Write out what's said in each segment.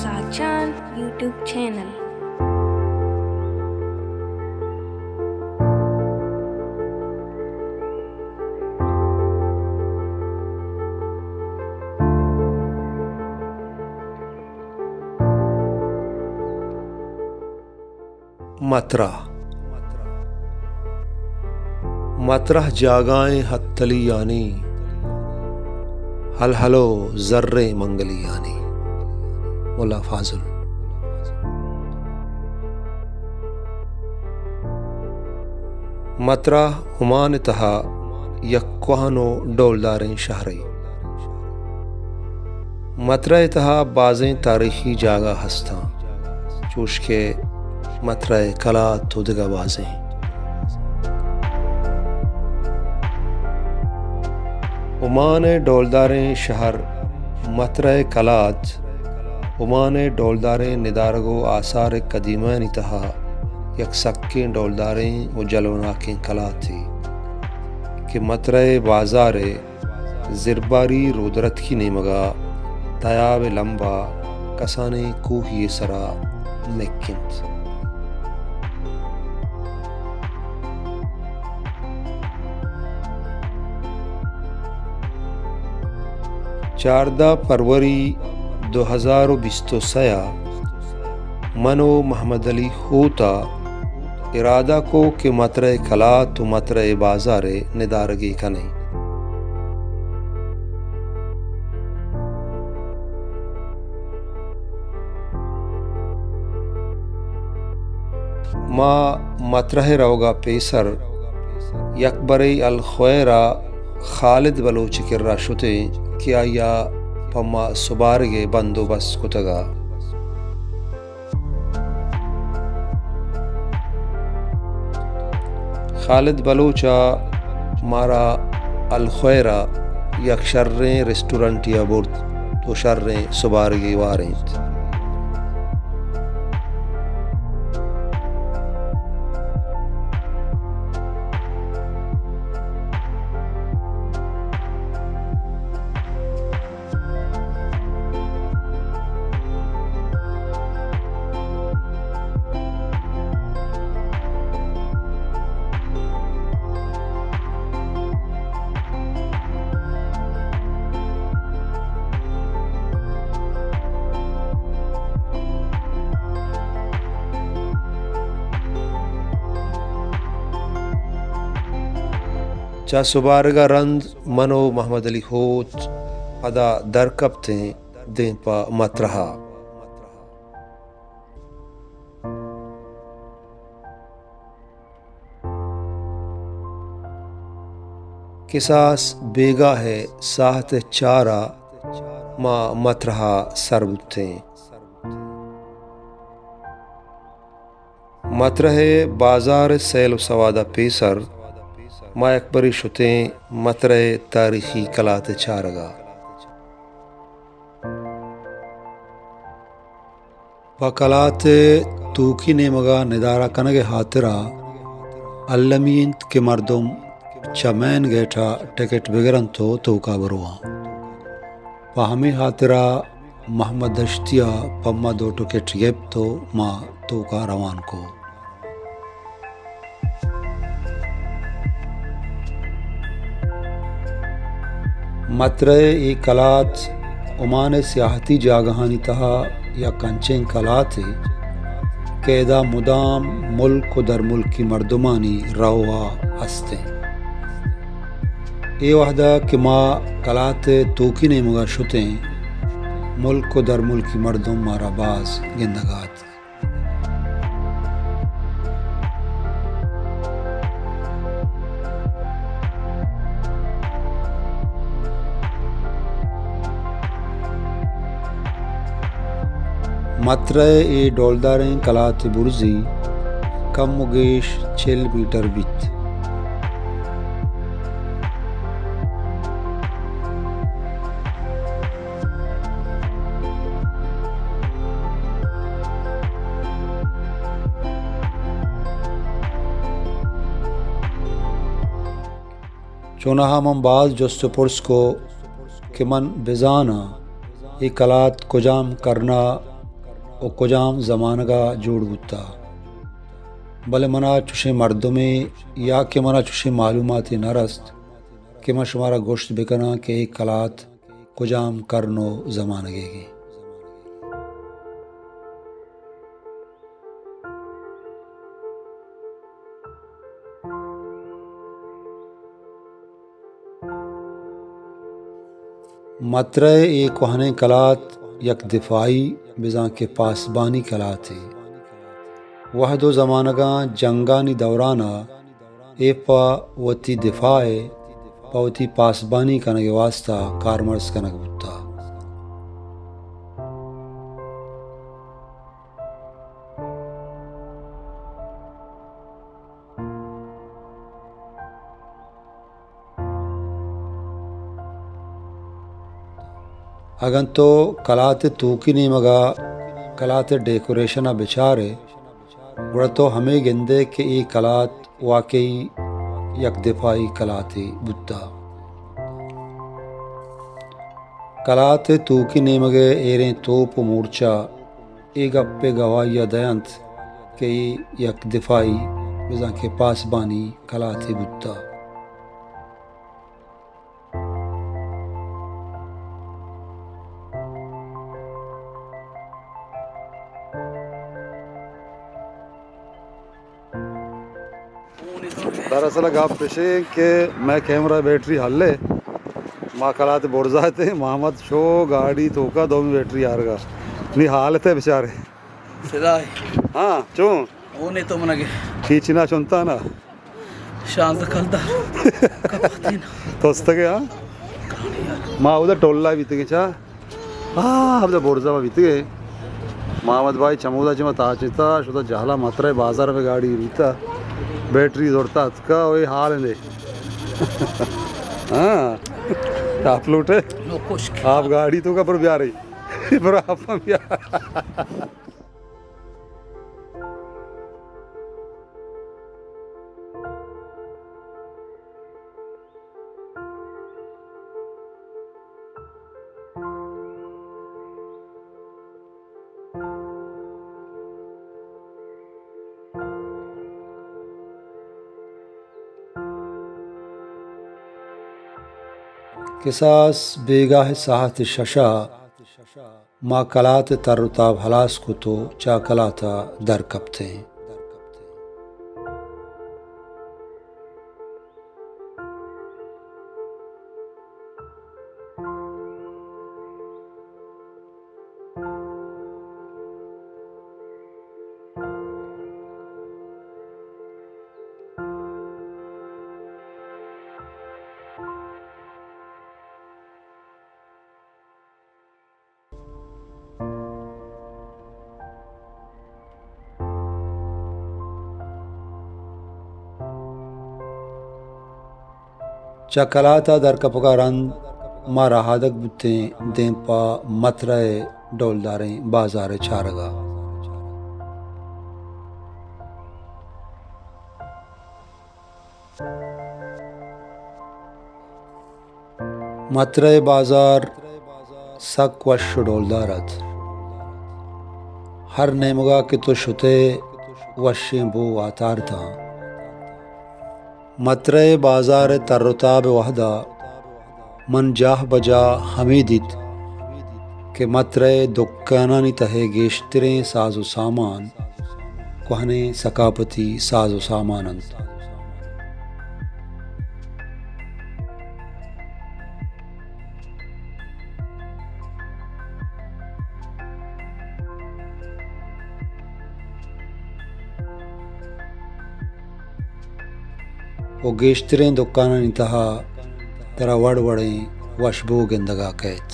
ساچان YouTube channel. مترہ۔ مترہ جاگہئیں ہتلیانی، ہلہلو زریں منگلیانی۔ ملا فاضل۔ مترہ عمان تہا یک کوہن و ڈولداریں شہرے۔ مترہ ء تہا بازیں تاریخی جاگہ ہستاں، چوش کہ مترہ ء کلات و دگہ بازیں۔ عمان ء ڈولداریں شہر مترہ ء کلات عمان ء ڈولداریں ندارگ و آثار قدیمہانی تہا یک سکیں ڈولداریں و جلوناکیں کلاتے کہ مترہ ء بازار ء زرباری رودرتکی نیمگا تیاب ء لمبا کسانیں کوہی ء سرا مک انت۔ چاردہ فروری دو ہزار و بیست و سئے ء من و محمد علی ہوت ء ارادہ کو کہ مترہ کلات و مترہ بازار ء ندارگے کنیں۔ ما مترہ ء روگ ء پیسر یک برے الخویر ء خالد بلوچ ء کرا شتیں کہ آئی ء پہ ما سبارگ ء بندوبست کتگ ء خالد بلوچ ء مارا الخویر ء یک شریں ریسٹورنٹے ء برت و شریں سبارگے وارینت۔ چہ سبارگ ء رند من و محمد علی ہوت پدا در کپتیں دیم پہ مترہ ء۔ کساس بیگاہ ء ساہت ء چار ء ما مترہ ء سر بوتیں۔ مترہ ء بازار ء سیل و سواد ء پیسر ما یک برے شتیں مترہ ء تاریخی کلات ء چارگ ء۔ پہ کلات ء توکی نیمگ ء ندارہ کنگ ء ہاترا المی انت کہ مردم چہ مین گیٹ ء ٹکٹ بگر انت و توکا برواں۔ پہ ہمے ہاترا محمد دشتی ء پہ ما دو ٹکٹ گپت و ما توکا روان کو۔ مترہ ء اے کلات عمان ء سیاحتی جاگہانی تہا یک انچیں کلاتے کہ ادا مدام ملک و درملکی مردمانی رہوا ہستیں۔ اے وہدا کہ ما کلات ء توکی نیمگا شتیں، ملک و درملکی مردم مارا باز گندگا ات۔ مترہ ء اے ڈولداریں کلات ء برزی کم و گیش چل میٹر بیت۔ چوناہا من باز جست و پرس کو کہ من بزاناں اے کلات کجام کرنا و کجام زمانگا جوڑ بوتا، بلے منا چوشیں مردمے یا کہ منا چوشیں معلوماتے نہ رست کہ من شمارا گوشت بکناں کہ اے کلات کجام کرن و زمانگیگیں۔ مترئے اے کوہنیں کلات یک دفاعی بزاں کہ پاسبانی کلاتے۔ وہد و زمانگاں جنگانی دورانا اے پہ وتی دفاع ء پہ وتی پاسبانی کنگ ء واستہ کارمرز کنگ بوتہ۔ اگن تو کلات ء توکی نیمگا کلات ء ڈیکوریشن ء بچارے، گڑا تو ہمے گندے کہ اے کلات واقعی یک دفاعی کلاتے بوتہ۔ کلات ء توکی نیمگ ء ایریں توپ و مورچہ اے گپ ء گواہی ء دینت کہ اے یک دفاعی بزاں کہ پاسبانی کلاتے بوتہ۔ دراصل گپ اش انت کہ مئے کیمرہ بیٹری ہلے، ما کلات برزا اتیں، محمد شو گاڑی توکا دومی بیٹری آرگا۔ نی حالت ہے بیچارے۔ صدای۔ ہاں، چون؟ اونے تو منگے۔ کیچنا چنتا نا۔ شانزدہ کلدار۔ کپتین۔ توستگے، ہاں؟ ما اودا ٹولا بیتگے چا۔ آ، ہمدا برزا ما بیتگے۔ محمد بھائی چمودا چما تاچتا، شتا جہلا مترئے بازار پہ گاڑی ریتا۔ بیٹری زورتا اتکا، اوے حال نے۔ ہاں۔ آپ لوٹے؟ لو کشک۔ آپ گاڑی توکا پر بیارے۔ پر آپ بیار۔ کساس بیگاہ ساعت ششا ما کلات ء تر و تاب ہلاس کت و چہ کلات ء در کپتیں۔ چہ کلات ء درکپگ ء رند ما رہادگ بوتیں دیم پہ مترہ ء ڈولداریں بازار ء چارگ ء۔ مترہ ء بازار سک وش و ڈولدار ات۔ ہر نیمگا کہ تو شتئے، وشیں بو واتارتاں۔ مترہ ء بازار ء تر و تاب ء وہدا من جاہ بجاہ ہمے دیت کہ مترہ ء دکانانی تہ ء گیشتریں ساز و سامان کوہنیں ثقافتی ساز و سامان انت۔ و گیشتریں دکانانی تہا ترا وڑ وڑیں وشبو گندگا کئیت۔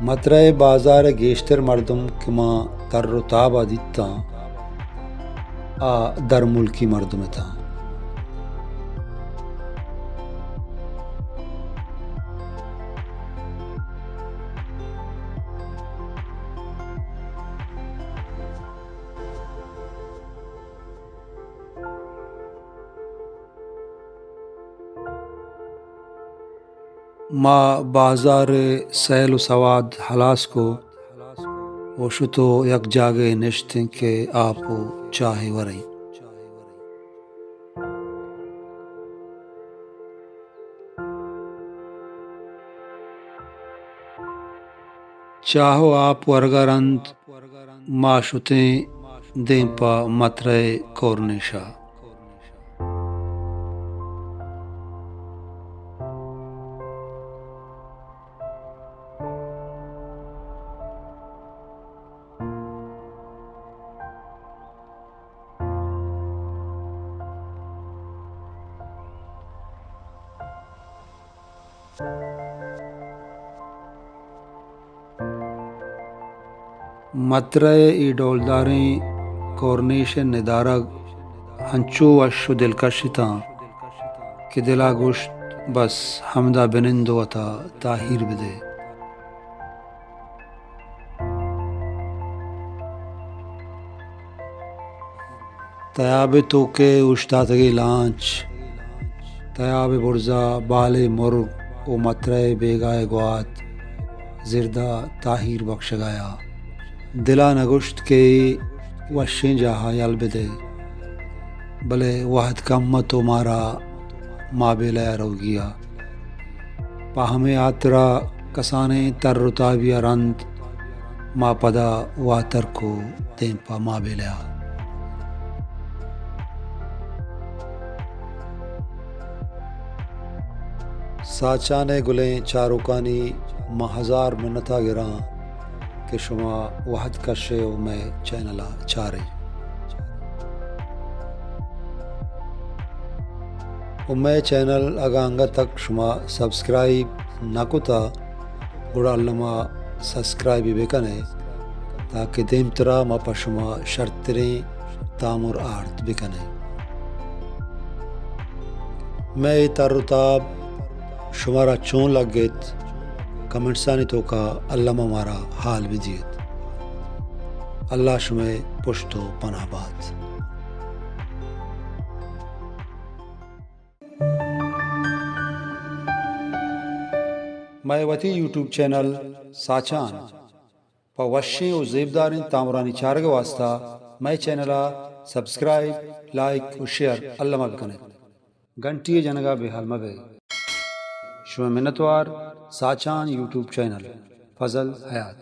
مترہ ءِ بازار ءِ گیشتر مردم کہ ما تر ءُ تاب ءَ دیتاں، آ درملکی مردم اتاں۔ ما بازار ءِ سیل ءُ سواد ہلاس کو ءُ شت ءُ یک جاگہے نشتیں کہ آپ ءُ چاہے وریں۔ چاہ ءُ آپ ورگ ءَ رند ما شتیں دیم پہ مترہ ءِ کورنیش ءَ۔ مترہ ءِ اے ڈولداریں کورنیش ءِ ندارگ انچو وش ءُ دلکش اتاں کہ دل ءَ گوشت، بس ہمدا بنند ءُ وتا تاہیر بدئے۔ تیاب ءِ توک ءَ اوشتاتگیں لانچ، تیاب ءِ برز ءَ بالیں مرگ ءُ مترہ ءِ بیگاہ ءِ گوات زرد ءَ تاہیر بکشگ ءَ اَت۔ دل ءَ نہ گوشت کہ اے وشیں جاہ ءَ یل بدئے، بلے وہد کم ات ءُ مارا مابیلہ ءَ روگی ات۔ پہ ہمے ہاترا کسانیں تر ءُ تابی ءَ رند ما پدا واتر کو دیم پہ مابیلہ ءَ۔ ساچان ءِ گلیں چاروکانی ما ہزار منت ءَ گراں کہ شما وہد کش ئے ءُ مئے چینل ءَ چار ئے۔ ءُ مئے چینل اگاں انگت تک شما سبسکرائب نہ کتہ، گڑا الما سبسکرائبی بکن ئے، تاکہ دیمترا ما پہ شما شرتریں تامر آرت بکن ایں۔ مئے اے تر ءُ تاب شمارا چون لگت، کمنٹسانی توکا الما مارا حال بدیت۔ اللہ شمئے پشت ءُ پناہ بات۔ مئے وتی یوٹیوب چینل ساچان پہ وشیں ءُ زیبداریں تامرانی چارگ ءِ واستہ مئے چینل ءَ سبسکرائب، لائک ءُ شیئر الما بکن ات۔ گھنٹی ءِ جنگ ءَ بے ہال مہ بئے۔ شمئے منتوار، ساچان یوٹیوب چینل، فضل حیات۔